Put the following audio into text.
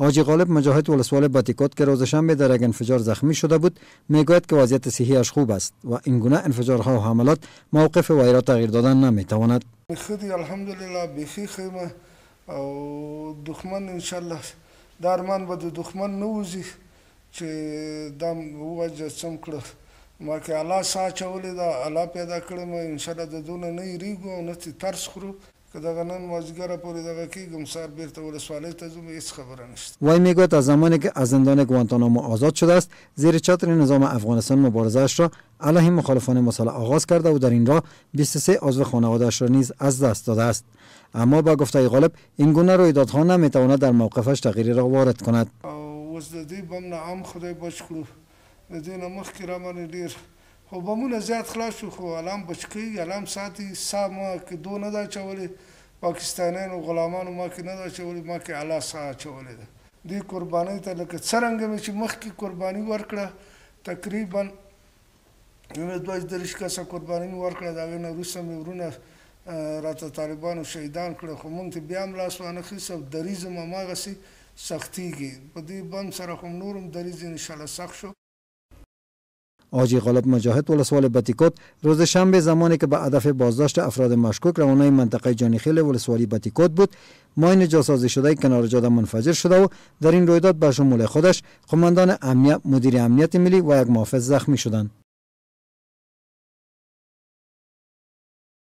حاجی غالب مجاهد، ولسوال بتیکوت که روز شنبه در یک انفجار زخمی شده بود، میگوید که وضعیت صحی‌اش خوب است و اینگونه انفجارها و حملات موقف وی را تغییر دادن نمیتواند. ښه دی، الحمدلله، بیخي ښه یم او دښمن انشاءالله دا ارمان به د دښمن نه وځي چې دا وجه څم کړه. ما کې الله ساه اچولې ده، الله پیدا کړی ما، انشاءالله د دونه نه یریږو او نه ترې ترس خورو. که دغه نن مازدیګره پورې دغه کېږم، سهار بیرته ولسوالۍ ته ځم، هیڅ خبره نشته. وی میگوید از زمانی که از زندان گوانتانامو آزاد شده است، زیر چتر نظام افغانستان مبارزه را علیه مخالفان مسلح آغاز کرده و در این راه 23 عضو خانواده‌اش را نیز از دست داده است. اما با گفته غالب این گونه رویدادها نمیتواند در موقفش تغییری را وارد کند. اوس د دې بم نه هم خدای بچ کړو. د دې نه مخکې را باندې ډېر خو بمونه زیات خلاص شو، خو الام بچ کېږي، الام ساتي. ساه ما کې دو نه ده اچولې، پاکستانیانو غلامانو ما کې نه ده اچولې، ما کې الله ساه اچولې ده. دې قربانۍ ته لکه څرنګه مې چې مخکې قرباني ورکړه، تقریبا 32 کسه قرباني مې ورکړه. د هغې نه وروسته مې ورونه راته طالبانو شهیدان کړه، خو مونږ ته بیا هم لاس وانه خیست او دریځ هم هماغسې سختېږي. په دې بم سره خو نور هم دریځ انشاءالله سخت شو. حاجی غالب مجاهد، ولسوال بتیکوت، روز شنبه زمانی که به هدف بازداشت افراد مشکوک روانه منطقه جانیخیل ولسوالی بتیکوت بود، ماین جاسازی شده کنار جاده منفجر شده و در این رویداد به شمول خودش، قماندان امنیت، مدیر امنیت ملی و یک محافظ زخمی شدند.